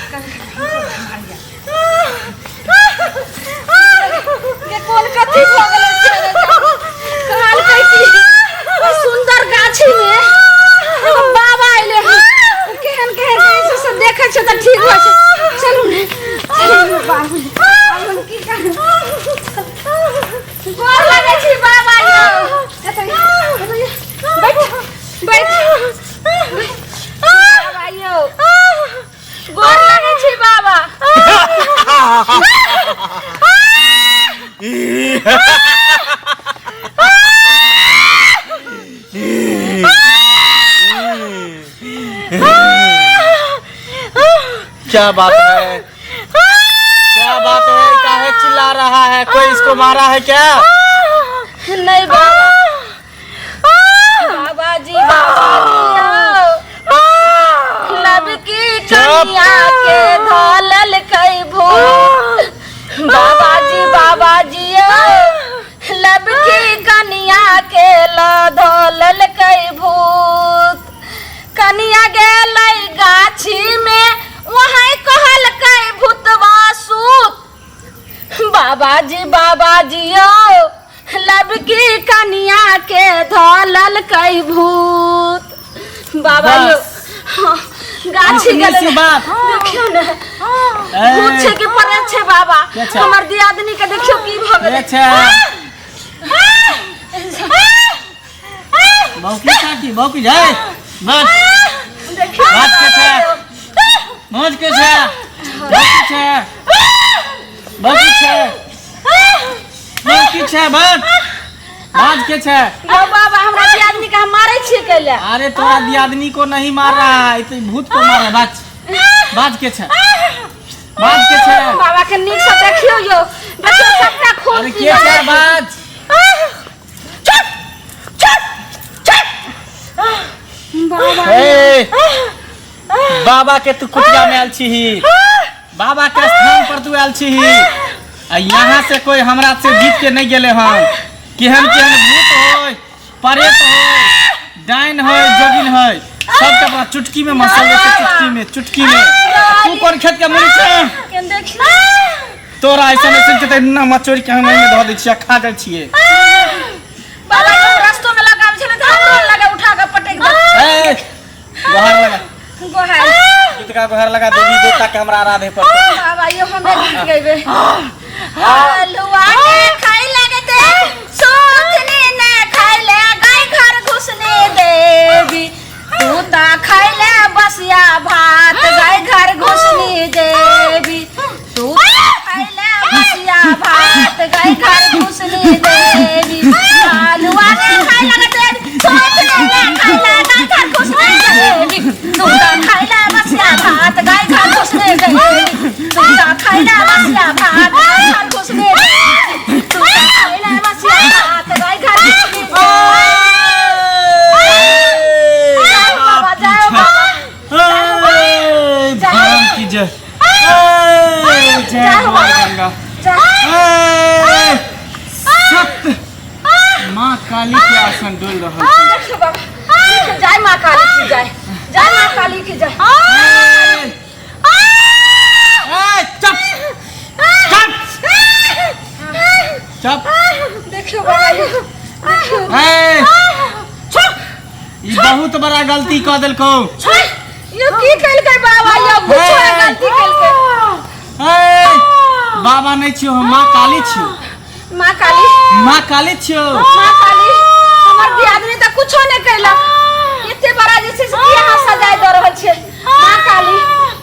के कोन कथी भऽ गेलै से ने जानि। कहलकै कि ओहि सुन्दर गाछी में एगो बाबा अयलै हन ओ केहन केहन रहै छै से देखै छै तऽ ठीक होइ छै चलू ने चलू ने बाबू आब हम की करब गोर लगै छी बाबा यौ एतऽ बैठ बैठ बाबा यौ गोर लगै छी बाबा। क्या बात है, क्या बात है, काहे चिल्ला रहा है? कोई इसको मारा है क्या? नहीं बाबा, बाबा जी, बाबा जी, लब की कनिया के धलल कई भूत। बाबा जी, बाबा जी, लब की कनिया के धलल कई भूत। कनिया गेलै गाछी में, वहीं कहलकै भूतवा सूत। बाबा जी, बाबा जी, यौ लबकी कनिया के धलल कई भूत। बाबा यौ, हाँ, गाछी इतनी गेलै सी बात। देखियौ ने, भूत छै कि पड़े छै बाबा? के छै? हमर दियादनी के देखियौ की भऽ गेलै। के छै? बौकी काकी बौकी जाय बस। देखियौ। बात के छै? मौज के छै? बौकी छै, बौकी छै, बौकी छै, बस बाज के छै? यौ बाबा, हमरा दियादनी के हम मारै छियै कैले? अरे तोरा दियादनी को नहीं मार रहा है, तो भूत को मार रहा है। बाज, बाज के छै? बाज के छै? बाबा के नीक से देखियौ यौ, देखियौ सबटा खून अरे पी के छै? गेलै। बाज। चुप चुप चुप बाबा। ए, बाबा के तू कुटिया में आयल छी, बाबा के स्थान पर तू आयल छी, आ यहाँ से कोई हमरा से जीत के नहीं गेले हन। केहन केहन भूत होय, प्रेत होय, डाइन होय, जोगिन होय, सबके अपना चुटकी में मसल छै, चुटकी में, चुटकी में। तू कोन खेत के मुरी छै? के देखियौ। तोरा ऐसन ऐसन के तऽ मचोरि के हम एहिमे धऽ दै छियै आ खा जाइ छियै। बाबा के रस्तो में लगाबै छलै तऽ हमरो लगे उठा के पटकि दे। ए, गोहार लगा। गोहार। गीत का गोहार लगा, देवी देवता के हमरा आराधे पड़तै। बाबा यो, हमे गीत गैबे। हलुआ ने खाइ लगते सोचने ने खाइले, गाय घर घुसने देवी। तू ता खाइले बसिया भात, गाय घर घुसने देवी। तू ता खाइले बसिया भात, गाय घर घुसने देवी। हलुआ ने खाइ लगते सोचने ने खाइले, गाय घर घुसने देवी। तू ता खाइले बसिया भात, गाय घर घुसने देवी। तू ता खाइले बसिया भात, गाय घर घुसने देवी। तू ता खाइले बसिया भात, गाय घर घुसने देवी। जाओ बाबा, जाओ बाबा। भगवान की जय, जय माँ गंगा, सत्य, माँ काली के आसन डोल रहल छै। देखियौ बाबा, देखियौ, जय माँ काली की जय, जय माँ काली की जय। ए, चुप चुप चुप। देखियौ बाबा यौ, देखियौ। ए, ई बहुत बड़ा गलती कऽ देलकौ। यो की केलकै बाबा यौ? कुछो ने गलती केलकै। ए, बाबा नहि छियौ हम, माँ काली छियौ। माँ काली? माँ काली छियौ। माँ काली, हमर दियादनी तऽ कुछो नहि कैलक। एते बड़ा जे छै से की अहाँ सजाय दऽ रहल छियै? माँ काली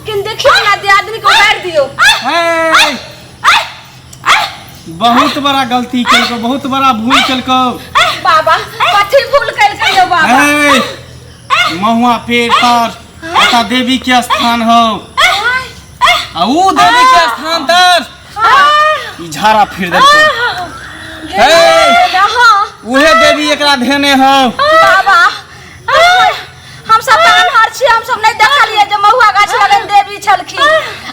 किन देखियौ ने, दियादनी के उतारि दियौ। ए, बहुत बड़ा गलती केलकौ, बहुत बड़ा भूल केलकौ। बाबा, कथी भूल केलकै यौ बाबा? ए, महुआ पेड़ तर एतऽ देवी के स्थान हौ, आ ऊ देवी के स्थान तर ई झाड़ा फिर देलकौ। ए, हाँ। उहे देवी एकरा धेने हौ। बाबा, हम सब तऽ अनहर छियै, हम सब नहि देखलियै जे महुआ गाछ लगन देवी छलखिन।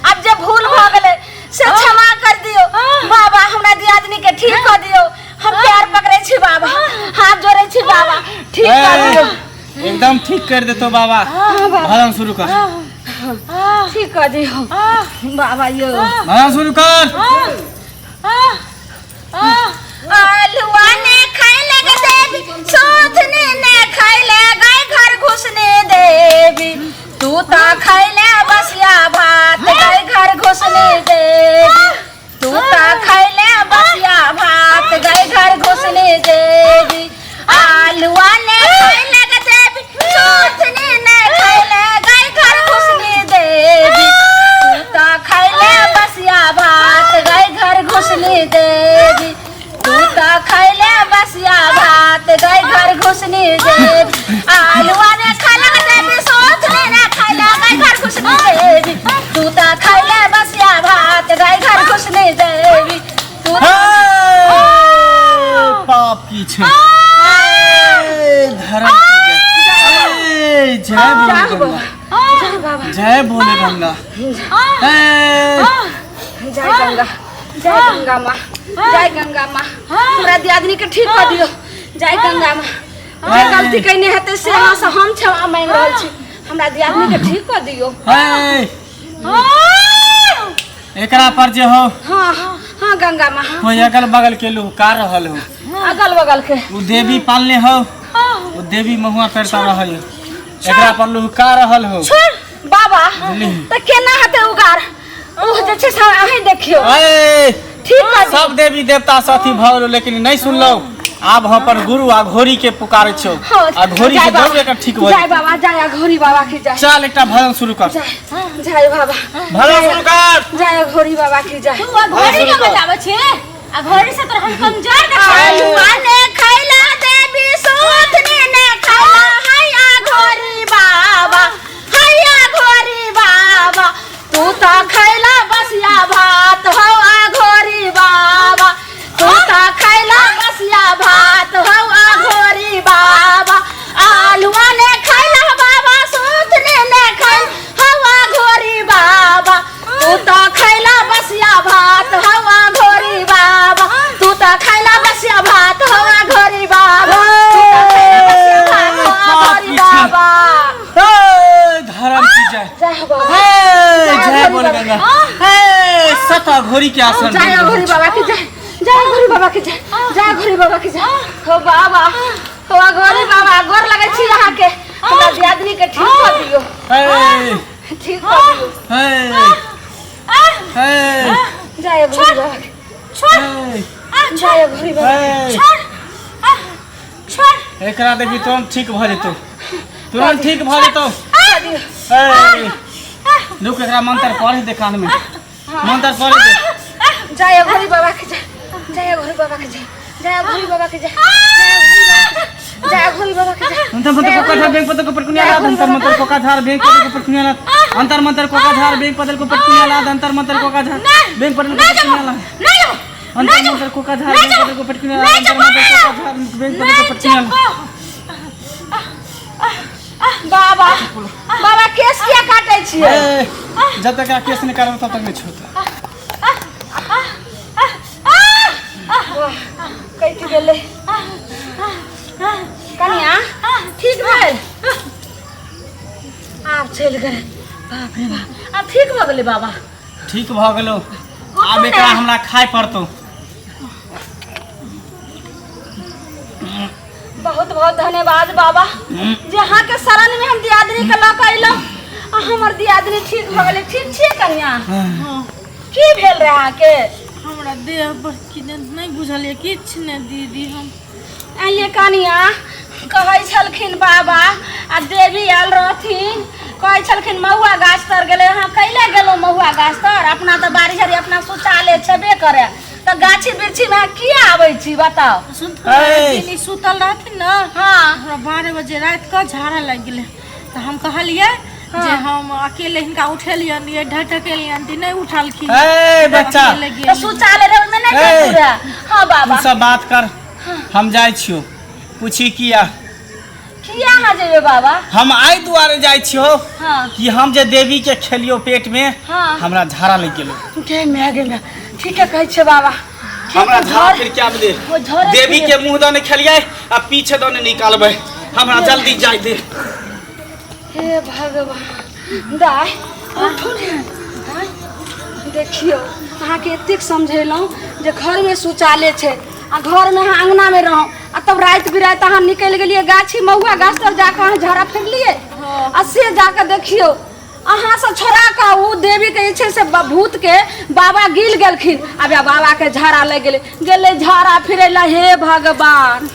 आब जे भूल भऽ गेलै से क्षमा कर दियौ बाबा, हमरा दियादनी के ठीक कऽ दियौ। हम पैर पकड़ै छी बाबा, हाथ जोड़ै छी बाबा, ठीक कर दियौ। ए, एकदम ठीक कर देतो बाबा। भजन शुरू कर। ठीक कऽ दियौ बाबा यौ। भजन शुरू कर। आलुआ ने खाइले गे देवी, सोथनी ने खाइले, गाय घर घुसने देवी। तू तो खाइले बसिया भात, गाय घर घुसने देवी। तू तो खाइले बसिया भात, गाय घर घुसने देवी। आलुआ ने खाइले गे देवी, सोथनी ने खाइले, गाय घर घुसने देवी। तू तो खाइले बसिया भात, गाय घर घुसने देवी। तू तो खैले बसिया भात, गाय घर घुसनी देवी। आलुआ ने खाला देवी, सोथनी ने खैला, गाय घर घुसनी देवी। तू तो खैले बसिया भात, गाय घर घुसनी देवी। तू हे, पाप की छै। हे, धर्म की जय। हे, जय भोले गंगा। जय बाबा। जय भोले गंगा। हे, जय गंगा, जय गंगा माँ, जय गंगा माँ। हमरा दियादनी के ठीक कर दियो। जय गंगा माँ। जे गलती कयने हेतै से अहाँ से हम क्षमा मांगि रहल छी। हमरा दियादनी के ठीक कर दियो। हे, एकरा पर जे हो हाँ हाँ गंगा माँ। कोई अगल बगल के लुहका रहल हो। अगल बगल के उ देवी पालने हो, उ देवी महुआ करता रहल हो, एकरा पर लुहका रहल हो। बाबा बुझलिही? तऽ केना हेतै उगार? ओ जे छै से अहीं देखियौ। ए, ठीक कर दियौ। सब देवी देवता से अथी भऽ गेलो, लेकिन नहीं सुनलो। आब हम अपन गुरु आ घोड़ी के पुकारै छियौ। हाँ, आ घोड़ी जय के बाबा। जरूर एकर ठीक भऽ जय जेतै। बाबा, जय घोड़ी बाबा की जय। चल, एकटा भजन शुरू कर। जय जय बाबा। भजन शुरू कर। जय घोड़ी बाबा की जय। तू अघोरी के बताबै छे? अघोरी से तोर हम कमजोर देखै। आलुआ ने खैला देवी, सोथनी ने खैला, हैया घोरी बाबा, हैया घोरी बाबा। तू तो खैला बसिया भात, हौ अघोरी बाबा। तू तो खैला बसिया भात, हौ अघोरी बाबा। आलुआ ने खैला बाबा, सोथनी ने खैल, हौ अघोरी बाबा। तू तो खैला बसिया भात, हौ अघोरी बाबा। तू तो खैला बसिया भात, हौ अघोरी बाबा। तू तो खैला बसिया भात, हौ अघोरी बाबा। ए, धर्म की जय। जय हो बाबा। हे, जय घोड़ी बोल बाबा। गंगा। हे, सत घोड़ी के आसन। जय अघोरी बाबा की जय, जय अघोरी बाबा की जय, जय अघोरी बाबा की जय। हो बाबा, हो अघोरी बाबा, गोर लगै छी अहाँके। हमरा दियादनी के ठीक कऽ दियौ। हे, ठीक कऽ दियौ। हे, हे, जय अघोरी बाबा की। हे, जय अघोरी बाबा की। हे। एकरा देखी तुरंत ठीक भऽ जेतौ, तुरंत ठीक भऽ जेतौ। कऽ दियौ। हे, रुक, एकरा मंत्र पढ़े दे, कान में मंत्र पढ़े दे। जय अघोरी बाबा की जय, जय अघोरी बाबा की जय, जय अघोरी बाबा की जय, जय अघोरी बाबा की जय। अंतर मंत्र कोका झार बैंक पदल को पटकुनिया लाद। अंतर मंत्र कोका झार बैंक पदल को पटकुनिया लाद। अंतर मंत्र कोका झार बैंक पदल को पटकुनिया लाद। अंतर मंत्र कोका झार बैंक पदल को पटकुनिया लाद। अंतर मंत्र कोका झार बैंक पदल को पटकुनिया लाद। अंतर मंत्र कोका झार बैंक पदल को पटकुनिया लाद। बाबा, बाबा, केस किया काटै छियै? ए, जब तक एकरा केस नहीं करब तब तक नहीं छोड़तौ। कटि गेलै। कनिया ठीक भेल? आब चलि गेलै। बाप रे बाप, आब ठीक भऽ गेलै बाबा? ठीक भऽ गेलौ। आब एकरा हमरा खाय पड़तौ। बहुत बहुत धन्यवाद बाबा, जे अहाँके शरण में हम दियादनी के लऽ कऽ अयलहुँ आ हमर दियादनी ठीक भऽ गेलै। ठीक छियै कनिया? की भेल रहै अहाँके? हमरा देह पर कि नहि बुझलियै किछु नहि दीदी हम। आइए कनिया, कहै छलखिन बाबा आ देवी आयल रहथिन, कहै छलखिन महुआ गाछ तर गेलै। अहाँ कैले गेलहुँ महुआ गाछ तर? अपना तऽ बाड़ी झाड़ी अपना शौचालय छेबे करे, तऽ गाछी वृक्षीमे अहाँ किया आबै छी, बताउ? सुनथुन। ऐ। दिन ई सुतल रहथिन ने, हाँ। हमरा 12 बजे राति कऽ झाड़ा लागि गेलै, तऽ हम कहलियै जे हम अकेले हिनका उठेलियनि, ये ढटकेलियनि तऽ नहि उठलखिन। ए बच्चा। अकेले तऽ गेलियै। शौचालय रहै ओहिमे नहि ऐ। जाइत रहै? हाँ बाबा। तू सब बात कर, हम जाइ छियौ। पूछी किया? किया अहाँ जेबै बाबा? हम आइ दुआरे जाइ छियौ हाँ। कि हम जे देवी के खेलियौ पेट में, हाँ। हमरा झाड़ा लागि गेलौ। गे माय, गे माय, ठीके कहै छियै बाबा। हमरा झाड़ा फिर क्या दे। ओ झोरे। देवी के मुंह दने खेलियै आ पीछे दने निकालबै। हमरा जल्दी जाय दे। हे भगवान, दाय उठू ने। देखियौ, अहाँके एतेक समझेलहुँ जे घरमे शौचालय छै आ घरमे अहाँ अङ्गनामे रहौ आ तब राति बिराति अहाँ निकलि गेलियै गाछी महुआ गाछ तर जाकऽ अहाँ झाड़ा फेरलियै आ से जाकऽ देखियौ, अहाँसँ छोड़ा कऽ ओ देवीके जे छै से भूतके बाबा गिल गेलखिन। आब बाबाके झाड़ा लागि गेलै, गेलै झाड़ा फिरै लए। हे भगवान!